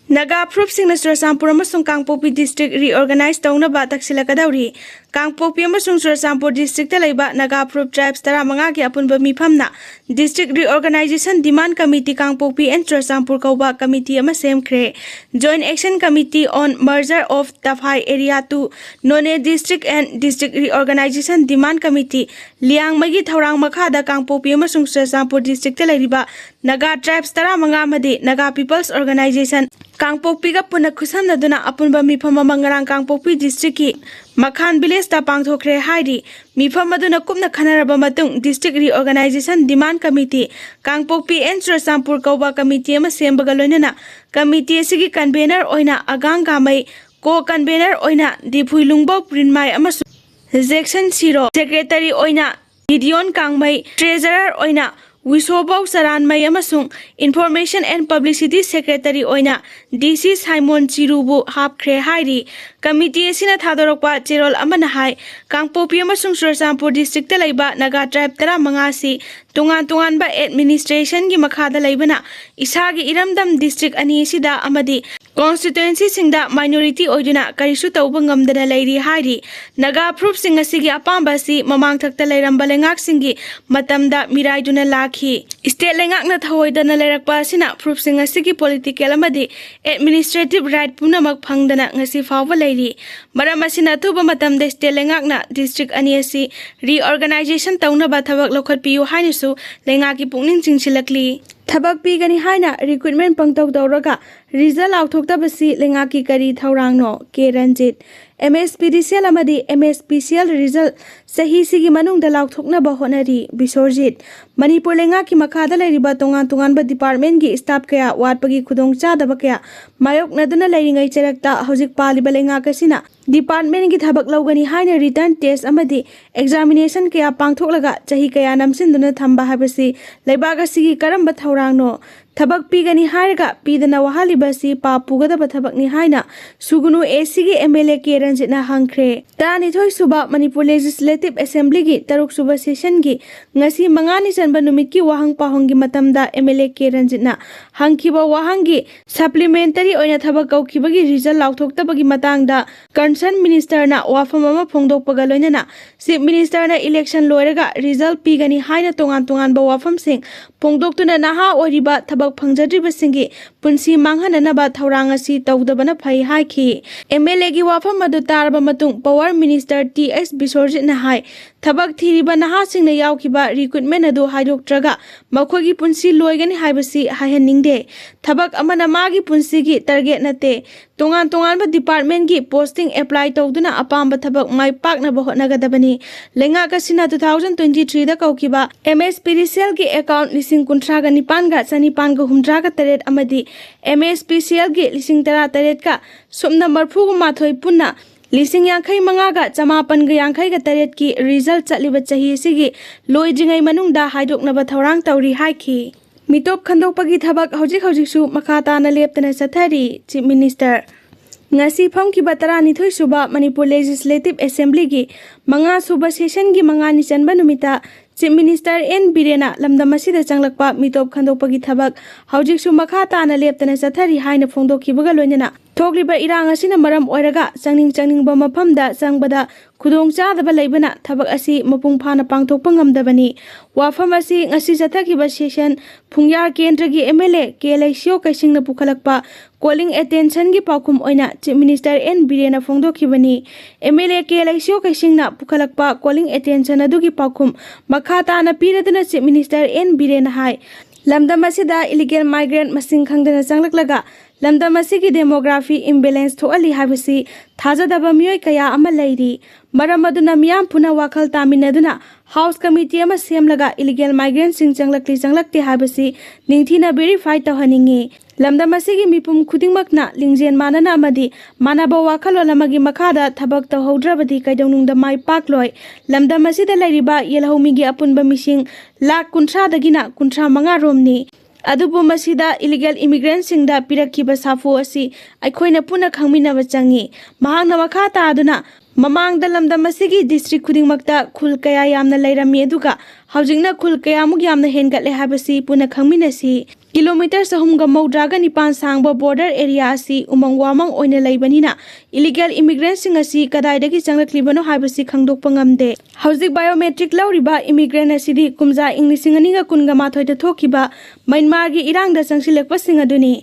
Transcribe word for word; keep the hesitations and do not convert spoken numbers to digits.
ꯅꯥꯒꯥ ꯐꯨꯔꯨꯞꯁꯤꯡꯅ ꯆꯨꯔꯆꯥꯟꯄꯨꯔ ꯑꯃꯁꯨꯡ ꯀꯥꯡꯄꯣꯛꯄꯤ district reorganize ꯇꯧꯅꯕ ꯇꯛꯁꯤꯜꯂꯛꯀꯗꯧꯔꯤ꯫ ꯀꯥꯡꯄꯣꯛꯄꯤ ꯑꯃꯁꯨꯡ ꯆꯨꯔꯆꯥꯟꯄꯨꯔ districtꯇ ꯂꯩꯕ ꯅꯥꯒꯥ ꯐꯨꯔꯨꯞ tribes ꯇꯔꯥꯃꯉꯥꯒꯤ ꯑꯄꯨꯟꯕ ꯃꯤꯐꯝꯅ District Reorganization Demand Committee Kangpokpi and Churachandpur ꯀꯧꯕ committee ꯑꯃ ꯁꯦꯝꯈ꯭ꯔꯦ꯫ Joint Action Committee on Merger of Tafai Area two, Noney District and District Reorganization Demand Committee ꯂꯤꯌꯥꯡꯃꯩꯒꯤ ꯊꯧꯔꯥꯡ ꯃꯈꯥꯗ ꯀꯥꯡꯄꯣꯛꯄꯤ ꯑꯃꯁꯨꯡ ꯆꯨꯔꯆꯥꯟꯄꯨꯔ districtꯇ ꯂꯩꯔꯤꯕ ꯅꯥꯒꯥ tribes ꯇꯔꯥꯃꯉꯥ ꯑꯃꯗꯤ Naga People's Organization ꯀꯥꯡꯄꯣꯛꯄꯤꯒ ꯄꯨꯟꯅ ꯈꯨꯠꯁꯝꯅꯗꯨꯅ ꯑꯄꯨꯟꯕ ꯃꯤꯐꯝ ꯑꯃ ꯉꯔꯥꯡ ꯀꯥꯡꯄꯣꯛꯄꯤ districtꯀꯤ ꯃꯈꯥꯟ villageꯇ ꯄꯥꯡꯊꯣꯛꯈ꯭ꯔꯦ ꯍꯥꯏꯔꯤ꯫ ꯃꯤꯐꯝ ꯑꯗꯨꯅ ꯀꯨꯞꯅ ꯈꯟꯅꯔꯕ ꯃꯇꯨꯡ District Reorganization Demand Committee Kangpokpi and Churachandpur ꯀꯧꯕ committee ꯑꯃ ꯁꯦꯝꯕꯒ ꯂꯣꯏꯅꯅ committee ꯑꯁꯤꯒꯤ convener ꯑꯣꯏꯅ ꯑꯒꯥꯡ ꯒꯥꯃꯩ, co-convener ꯑꯣꯏꯅ ꯗꯤꯐꯨꯏ ꯂꯨꯡꯕꯧ ꯄ꯭ꯔꯤꯟꯃꯥꯏ ꯑꯃꯁꯨꯡ ꯖꯦꯛꯁꯟ ꯁꯤꯔꯣ, secretary ꯑꯣꯏꯅ ꯒꯤꯗꯤꯌꯣꯟ ꯀꯥꯡꯃꯩ, treasurer ꯑꯣꯏꯅ ꯋꯤꯁꯣꯕꯧ ꯆꯔꯥꯟꯃꯩ ꯑꯃꯁꯨꯡ Information and Publicity Secretary ꯑꯣꯏꯅ ꯗꯤ ꯁꯤ ꯁꯥꯏꯃꯣꯟ ꯆꯤꯔꯨꯕꯨ ꯍꯥꯞꯈ꯭ꯔꯦ ꯍꯥꯏꯔꯤ꯫ Committee ꯑꯁꯤꯅ ꯊꯥꯗꯣꯔꯛꯄ ꯆꯦꯔꯣꯜ ꯑꯃꯅ ꯍꯥꯏ, ꯀꯥꯡꯄꯣꯛꯄꯤ ꯑꯃꯁꯨꯡ ꯆꯨꯔꯆꯥꯟꯄꯨꯔ districtꯇ ꯂꯩꯕ ꯅꯥꯒꯥ tribe ꯇꯔꯥꯃꯉꯥ ꯑꯁꯤ ꯇꯣꯉꯥꯟ ꯇꯣꯉꯥꯟꯕ administrationꯒꯤ ꯃꯈꯥꯗ ꯂꯩꯕꯅ ꯏꯁꯥꯒꯤ ꯏꯔꯝꯗꯝ district ꯑꯅꯤ ꯑꯁꯤꯗ ꯑꯃꯗꯤ constituencyꯁꯤꯡꯗ minority ꯑꯣꯏꯗꯨꯅ ꯀꯔꯤꯁꯨ ꯇꯧꯕ ꯉꯝꯗꯅ ꯂꯩꯔꯤ ꯍꯥꯏꯔꯤ꯫ ꯅꯥꯒꯥ ꯐꯨꯔꯨꯞꯁꯤꯡ ꯑꯁꯤꯒꯤ ꯑꯄꯥꯝꯕ ꯑꯁꯤ ꯃꯃꯥꯡꯊꯛꯇ ꯂꯩꯔꯝꯕ ꯂꯩꯉꯥꯛꯁꯤꯡꯒꯤ ꯃꯇꯝꯗ ꯃꯤꯔꯥꯏꯗꯨꯅ ꯂꯥꯛꯈꯤ꯫ State ꯂꯩꯉꯥꯛꯅ ꯊꯧꯑꯣꯏꯗꯅ ꯂꯩꯔꯛꯄ ꯑꯁꯤꯅ ꯐꯨꯔꯨꯞꯁꯤꯡ ꯑꯁꯤꯒꯤ political ꯑꯃꯗꯤ administrative right ꯄꯨꯝꯅꯃꯛ ꯐꯪꯗꯅ ꯉꯁꯤ ꯐꯥꯎꯕ ꯂꯩꯔꯤ꯫ ꯃꯔꯝ ꯑꯁꯤꯅ ꯑꯊꯨꯕ ꯃꯇꯝꯗ state ꯂꯩꯉꯥꯛꯅ district ꯑꯅꯤ ꯑꯁꯤ reorganization ꯇꯧꯅꯕ ꯊꯕꯛ ꯂꯧꯈꯠꯄꯤꯌꯨ ꯍꯥꯏꯅꯁꯨ ꯂꯩꯉꯥꯛꯀꯤ ꯄꯨꯛꯅꯤꯡ ꯆꯤꯡꯁꯤꯜꯂꯛꯂꯤ꯫ ꯊꯕꯛ ꯄꯤꯒꯅꯤ ꯍꯥꯏꯅ recruitment ꯄꯪꯇꯧ ꯇꯧꯔꯒ result ꯂꯥꯎꯊꯣꯛꯇꯕꯁꯤ ꯂꯩꯉꯥꯛꯀꯤ ꯀꯔꯤ ꯊꯧꯔꯥꯡꯅꯣ? ꯀꯦ ꯔꯟꯖꯤꯠ꯫ MSPDCL ꯑꯃꯗꯤ MSPCL result ꯆꯍꯤꯁꯤꯒꯤ ꯃꯅꯨꯡꯗ ꯂꯥꯎꯊꯣꯛꯅꯕ ꯍꯣꯠꯅꯔꯤ꯫ ꯕꯤꯁꯣꯔꯖꯤꯠ꯫ ꯃꯅꯤꯄꯨꯔ ꯂꯩꯉꯥꯛꯀꯤ ꯃꯈꯥꯗ ꯂꯩꯔꯤꯕ ꯇꯣꯉꯥꯟ ꯇꯣꯉꯥꯟꯕ departmentꯀꯤ staff ꯀꯌꯥ ꯋꯥꯠꯄꯒꯤ ꯈꯨꯗꯣꯡꯆꯥꯗꯕ ꯀꯌꯥ ꯃꯥꯌꯣꯛꯅꯗꯨꯅ ꯂꯩꯔꯤꯉꯩ ꯆꯔꯛꯇ ꯍꯧꯖꯤꯛ ꯄꯥꯜꯂꯤꯕ ꯂꯩꯉꯥꯛ ꯑꯁꯤꯅ departmentꯀꯤ ꯊꯕꯛ ꯂꯧꯒꯅꯤ ꯍꯥꯏꯅ written test ꯑꯃꯗꯤ examination ꯀꯌꯥ ꯄꯥꯡꯊꯣꯛꯂꯒ ꯆꯍꯤ ꯀꯌꯥ ꯅꯝꯁꯤꯟꯗꯨꯅ ꯊꯝꯕ ꯍꯥꯏꯕꯁꯤ ꯂꯩꯕꯥꯛ ꯑꯁꯤꯒꯤ ꯀꯔꯝꯕ ꯊꯧꯔꯥꯡꯅꯣ? ꯊꯕꯛ ꯄꯤꯒꯅꯤ ꯍꯥꯏꯔꯒ ꯄꯤꯗꯅ ꯋꯥꯍꯜꯂꯤꯕ ꯑꯁꯤ ꯄꯥꯞ ꯄꯨꯒꯗꯕ ꯊꯕꯛꯅꯤ ꯍꯥꯏꯅ ꯁꯨꯒꯅꯨ ꯑꯦꯁꯤꯒꯤ ꯑꯦꯝ ꯑꯦꯜ ꯑꯦ ꯀꯦ ꯔꯟꯖꯤꯠꯅ ꯍꯪꯈ꯭ꯔꯦ꯫ ꯇꯔꯥꯅꯤꯊꯣꯏ ꯁꯨꯕ ꯃꯅꯤꯄꯨꯔ ꯂꯦꯖꯤꯁꯂꯦꯇꯤꯚ ꯑꯦꯁꯦꯝꯕ꯭ꯂꯤꯒꯤ ꯇꯔꯨꯛ ꯁꯨꯕ ꯁꯦꯁꯟꯒꯤ ꯉꯁꯤ ꯃꯉꯥꯅꯤ ꯆꯟꯕ ꯅꯨꯃꯤꯠꯀꯤ ꯋꯥꯍꯪ ꯄꯥꯎꯍꯪꯒꯤ ꯃꯇꯝꯗ M L A K ꯔꯟꯖꯤꯠꯅ ꯍꯪꯈꯤꯕ ꯋꯥꯍꯪꯒꯤ supplementary ꯑꯣꯏꯅ ꯊꯕꯛ ꯀꯧꯈꯤꯕꯒꯤ ꯔꯤꯖꯜ ꯂꯥꯎꯊꯣꯛꯇꯕꯒꯤ ꯃꯇꯥꯡꯗ ꯀꯟꯁꯔꯟ ꯃꯤꯅꯤꯁꯇꯔꯅ ꯋꯥꯐꯝ ꯑꯃ ꯐꯣꯡꯗꯣꯛꯄꯒ ꯂꯣꯏꯅꯅ ꯆꯤꯐ ꯃꯤꯅꯤꯁꯇꯔꯅ ꯏꯂꯦꯛꯁꯟ ꯂꯣꯏꯔꯒ ꯔꯤꯖꯜ ꯄꯤꯒꯅꯤ ꯍꯥꯏꯅ ꯇꯣꯉꯥꯟ ꯇꯣꯉꯥꯟꯕ ꯋꯥꯐꯝꯁꯤꯡ ꯐꯣꯡꯗꯣꯛꯇꯨꯅ ꯅꯍꯥ ꯑꯣꯏꯔꯤꯕ ꯊꯕꯛ ꯐꯪꯖꯗ꯭ꯔꯤꯕꯁꯤꯡꯒꯤ ꯄꯨꯟꯁꯤ ꯃꯥꯡꯍꯟꯅꯅꯕ ꯊꯧꯔꯥꯡ ꯑꯁꯤ ꯇꯧꯗꯕꯅ ꯐꯩ ꯍꯥꯏꯈꯤ꯫ ꯑꯦꯝ ꯑꯦꯜ ꯑꯦꯒꯤ ꯋꯥꯐꯝ ꯑꯗꯨ ꯇꯥꯔꯕ ꯃꯇꯨꯡ ꯄꯋꯥꯔ ꯃꯤꯅꯤꯁꯇꯔ ꯇꯤ ꯑꯦꯁ ꯕꯤꯁꯣꯔꯖꯤꯠꯅ ꯍꯥꯏ, ꯊꯕꯛ ꯊꯤꯔꯤꯕ ꯅꯍꯥꯁꯤꯡꯅ ꯌꯥꯎꯈꯤꯕ ꯔꯤꯀ꯭ꯔꯨꯠꯃꯦꯟ ꯑꯗꯨ ꯍꯥꯏꯗꯣꯛꯇ꯭ꯔꯒ ꯃꯈꯣꯏꯒꯤ ꯄꯨꯟꯁꯤ ꯂꯣꯏꯒꯅꯤ ꯍꯥꯏꯕꯁꯤ ꯍꯥꯏꯍꯟꯅꯤꯡꯗꯦ꯫ ꯊꯕꯛ ꯑꯃꯅ ꯃꯥꯒꯤ ꯄꯨꯟꯁꯤꯒꯤ ꯇꯥꯔꯒꯦꯠ ꯅꯠꯇꯦ꯫ ꯇꯣꯉꯥꯟ ꯇꯣꯉꯥꯟꯕ ꯗꯤꯄꯥꯔꯠꯃꯦꯟꯒꯤ ꯄꯣꯁꯇꯤꯡ ꯑꯦꯄ꯭ꯂꯥꯏ ꯇꯧꯗꯨꯅ ꯑꯄꯥꯝꯕ ꯊꯕꯛ ꯃꯥꯏ ꯄꯥꯛꯅꯕ ꯍꯣꯠꯅꯒꯗꯕꯅꯤ꯫ ꯂꯩꯉꯥꯛ ꯑꯁꯤꯅ ꯇꯨ ꯊꯥꯎꯖꯟ ꯇ꯭ꯋꯦꯟꯇꯤ ꯊ꯭ꯔꯤꯗ ꯀꯧꯈꯤꯕ ꯑꯦꯝ ꯑꯦꯁ ꯄꯤ ꯗꯤ ꯁꯤ ꯑꯦꯜꯒꯤ ꯑꯦꯀꯥꯎꯟꯠ ꯂꯤꯁꯤꯡ ꯀꯨꯟꯊ꯭ꯔꯥꯒ ꯅꯤꯄꯥꯟꯒ ꯆꯅꯤꯄꯥꯟꯒ ꯍꯨꯝꯗ꯭ꯔꯥꯒ ꯇꯔꯦꯠ ꯑꯃꯗꯤ ꯑꯦꯝ ꯑꯦꯁ ꯄꯤ ꯁꯤ ꯑꯦꯜꯒꯤ ꯂꯤꯁꯤꯡ ꯇꯔꯥ ꯇꯔꯦꯠꯀ ꯁꯨꯞꯅ ꯃꯔꯐꯨꯒ ꯃꯥꯊꯣꯏ ꯄꯨꯟꯅ ꯂꯤꯁꯤꯡ ꯌꯥꯡꯈꯩ ꯃꯉꯥꯒ ꯆꯃꯥꯄꯟꯒ ꯌꯥꯡꯈꯩꯒ ꯇꯔꯦꯠꯀꯤ ꯔꯤꯖꯜ ꯆꯠꯂꯤꯕ ꯆꯍꯤ ꯑꯁꯤꯒꯤ ꯂꯣꯏꯗ꯭ꯔꯤꯉꯩ ꯃꯅꯨꯡꯗ ꯍꯥꯏꯗꯣꯛꯅꯕ ꯊꯧꯔꯥꯡ ꯇꯧꯔꯤ ꯍꯥꯏꯈꯤ꯫ ꯃꯤꯇꯣꯞ ꯈꯟꯗꯣꯛꯄꯒꯤ ꯊꯕꯛ ꯍꯧꯖꯤꯛ ꯍꯧꯖꯤꯛꯁꯨ ꯃꯈꯥ ꯇꯥꯅ ꯂꯦꯞꯇꯅ ꯆꯠꯊꯔꯤ꯫ ꯆꯤꯐ ꯃꯤꯅꯤꯁꯇꯔ, ꯉꯁꯤ ꯐꯝꯈꯤꯕ ꯇꯔꯥꯅꯤꯊꯣꯏ ꯁꯨꯕ ꯃꯅꯤꯄꯨꯔ ꯂꯦꯖꯤꯁꯂꯦꯇꯤꯚ ꯑꯦꯁꯦꯝꯕ꯭ꯂꯤꯒꯤ ꯃꯉꯥ ꯁꯨꯕ ꯁꯦꯁꯟꯒꯤ ꯃꯉꯥꯅꯤ ꯆꯟꯕ ꯅꯨꯃꯤꯠꯇ ꯆꯤꯐ ꯃꯤꯅꯤꯁꯇꯔ ꯑꯦꯟ ꯕꯤꯔꯦꯟꯅ ꯂꯝꯗꯝ ꯑꯁꯤꯗ ꯆꯪꯂꯛꯄ ꯃꯤꯇꯣꯞ ꯈꯟꯗꯣꯛꯄꯒꯤ ꯊꯕꯛ ꯍꯧꯖꯤꯛꯁꯨ ꯃꯈꯥ ꯇꯥꯅ ꯂꯦꯞꯇꯅ ꯆꯠꯊꯔꯤ ꯍꯥꯏꯅ ꯐꯣꯡꯗꯣꯛꯈꯤꯕꯒ ꯂꯣꯏꯅꯅ ꯊꯣꯛꯂꯤꯕ ꯏꯔꯥꯡ ꯑꯁꯤꯅ ꯃꯔꯝ ꯑꯣꯏꯔꯒ ꯆꯪꯅꯤꯡ ꯆꯪꯅꯤꯡꯕ ꯃꯐꯝꯗ ꯆꯪꯕꯗ ꯈꯨꯗꯣꯡꯆꯥꯗꯕ ꯂꯩꯕꯅ ꯊꯕꯛ ꯑꯁꯤ ꯃꯄꯨꯡ ꯐꯥꯅ ꯄꯥꯡꯊꯣꯛꯄ ꯉꯝꯗꯕꯅꯤ꯫ ꯋꯥꯐꯝ ꯑꯁꯤ ꯉꯁꯤ ꯆꯠꯊꯈꯤꯕ ꯁꯦꯁꯟ ꯄꯨꯡꯌꯥꯔ ꯀꯦꯟꯗ꯭ꯔꯒꯤ M L A K Leishiyo ꯀꯩꯁꯤꯡꯅ ꯄꯨꯈꯠꯂꯛꯄ ꯀꯣꯂꯤꯡ ꯑꯦꯇꯦꯟꯁꯟꯒꯤ ꯄꯥꯎꯈꯨꯝ ꯑꯣꯏꯅ ꯆꯤꯐ ꯃꯤꯅꯤꯁꯇꯔ ꯑꯦꯟ ꯕꯤꯔꯦꯟꯅ ꯐꯣꯡꯗꯣꯛꯈꯤꯕꯅꯤ꯫ M L A K Leishiyo ꯀꯩꯁꯤꯡꯅ ꯄꯨꯈꯠꯂꯛꯄ ꯀꯣꯂꯤꯡ ꯑꯦꯇꯦꯟꯁꯟ ꯑꯗꯨꯒꯤ ꯄꯥꯎꯈꯨꯝ ꯃꯈꯥ ꯇꯥꯅ ꯄꯤꯔꯗꯨꯅ ꯆꯤꯐ ꯃꯤꯅꯤꯁꯇꯔ ꯑꯦꯟ ꯕꯤꯔꯦꯟꯅ ꯍꯥꯏ, ꯂꯝꯗꯝ ꯑꯁꯤꯗ ꯏꯂꯤꯒꯦꯜ ꯃꯥꯏꯒ꯭ꯔꯦꯟꯠ ꯃꯁꯤꯡ ꯈꯪꯗꯅ ꯆꯪꯂꯛꯂꯒ ꯂꯝꯗꯝ ꯑꯁꯤꯒꯤ ꯗꯦꯃꯣꯒ꯭ꯔꯥꯐꯤ ꯏꯝꯕꯦꯂꯦꯟꯁ ꯊꯣꯛꯍꯜꯂꯤ ꯍꯥꯏꯕꯁꯤ ꯊꯥꯖꯗꯕ ꯃꯤꯑꯣꯏ ꯀꯌꯥ ꯑꯃ ꯂꯩꯔꯤ꯫ ꯃꯔꯝ ꯑꯗꯨꯅ ꯃꯤꯌꯥꯝ ꯄꯨꯟꯅ ꯋꯥꯈꯜ ꯇꯥꯃꯤꯟꯅꯗꯨꯅ ꯍꯥꯎꯁ ꯀꯃꯤꯇꯤ ꯑꯃ ꯁꯦꯝꯂꯒ ꯏꯂꯤꯒꯦꯜ ꯃꯥꯏꯒ꯭ꯔꯦꯟꯠꯁꯤꯡ ꯆꯪꯂꯛꯂꯤ ꯆꯪꯂꯛꯇꯦ ꯍꯥꯏꯕꯁꯤ ꯅꯤꯡꯊꯤꯅ ꯚꯦꯔꯤꯐꯥꯏ ꯇꯧꯍꯟꯅꯤꯡꯏ꯫ ꯂꯝꯗꯝ ꯑꯁꯤꯒꯤ ꯃꯤꯄꯨꯝ ꯈꯨꯗꯤꯡꯃꯛꯅ ꯂꯤꯡꯖꯦꯜ ꯃꯥꯟꯅꯅ ꯑꯃꯗꯤ ꯃꯥꯟꯅꯕ ꯋꯥꯈꯜꯂꯣꯟ ꯑꯃꯒꯤ ꯃꯈꯥꯗ ꯊꯕꯛ ꯇꯧꯍꯧꯗ꯭ꯔꯕꯗꯤ ꯀꯩꯗꯧꯅꯨꯡꯗ ꯃꯥꯏ ꯄꯥꯛꯂꯣꯏ꯫ ꯂꯝꯗꯝ ꯑꯁꯤꯗ ꯂꯩꯔꯤꯕ ꯌꯦꯜꯍꯧꯃꯤꯒꯤ ꯑꯄꯨꯟꯕ ꯃꯤꯁꯤꯡ ꯂꯥꯈ ꯀꯨꯟꯊ꯭ꯔꯥꯗꯒꯤꯅ ꯀꯨꯟꯊ꯭ꯔꯥ ꯃꯉꯥ ꯔꯣꯝꯅꯤ꯫ ꯑꯗꯨꯕꯨ ꯃꯁꯤꯗ ꯏꯂꯤꯒꯦꯜ ꯏꯃꯤꯒ꯭ꯔꯦꯟꯁꯤꯡꯗ ꯄꯤꯔꯛꯈꯤꯕ ꯁꯥꯐꯨ ꯑꯁꯤ ꯑꯩꯈꯣꯏꯅ ꯄꯨꯟꯅ ꯈꯪꯃꯤꯟꯅꯕ ꯆꯪꯏ꯫ ꯃꯍꯥꯛꯅ ꯃꯈꯥ ꯇꯥꯗꯨꯅ, ꯃꯃꯥꯡꯗ ꯂꯝꯗꯝ ꯑꯁꯤꯒꯤ ꯗꯤꯁꯇ꯭ꯔꯤꯛ ꯈꯨꯗꯤꯡꯃꯛꯇ ꯈꯨꯜ ꯀꯌꯥ ꯌꯥꯝꯅ ꯂꯩꯔꯝꯃꯤ, ꯑꯗꯨꯒ ꯍꯧꯖꯤꯛꯅ ꯈꯨꯜ ꯀꯌꯥꯃꯨꯛ ꯌꯥꯝꯅ ꯍꯦꯟꯒꯠꯂꯦ ꯍꯥꯏꯕꯁꯤ ꯄꯨꯟꯅ ꯈꯪꯃꯤꯟꯅꯁꯤ꯫ ꯀꯤꯂꯣꯃꯤꯇꯔ ꯆꯍꯨꯝꯒ ꯃꯧꯗ꯭ꯔꯥꯒ ꯅꯤꯄꯥꯟ ꯁꯥꯡꯕ ꯕꯣꯔꯗꯔ ꯑꯦꯔꯤꯌꯥ ꯑꯁꯤ ꯎꯃꯪ ꯋꯥꯃꯪ ꯑꯣꯏꯅ ꯂꯩꯕꯅꯤꯅ, ꯏꯂꯤꯒꯦꯜ ꯏꯃꯤꯒ꯭ꯔꯦꯟꯁꯤꯡ ꯑꯁꯤ ꯀꯗꯥꯏꯗꯒꯤ ꯆꯪꯂꯛꯂꯤꯕꯅꯣ ꯍꯥꯏꯕꯁꯤ ꯈꯪꯗꯣꯛꯄ ꯉꯝꯗꯦ꯫ ꯍꯧꯖꯤꯛ ꯕꯥꯏꯑꯣꯃꯦꯇ꯭ꯔꯤꯛ ꯂꯧꯔꯤꯕ ꯏꯃꯤꯒ꯭ꯔꯦꯟ ꯑꯁꯤꯗꯤ ꯀꯨꯝꯖꯥ ꯏꯪ ꯂꯤꯁꯤꯡ ꯑꯅꯤꯒ ꯀꯨꯟꯒ ꯃꯥꯊꯣꯏꯗ ꯊꯣꯛꯈꯤꯕ ꯃ꯭ꯌꯥꯟꯃꯥꯔꯒꯤ ꯏꯔꯥꯡꯗ ꯆꯪꯁꯤꯜꯂꯛꯄꯁꯤꯡ ꯑꯗꯨꯅꯤ꯫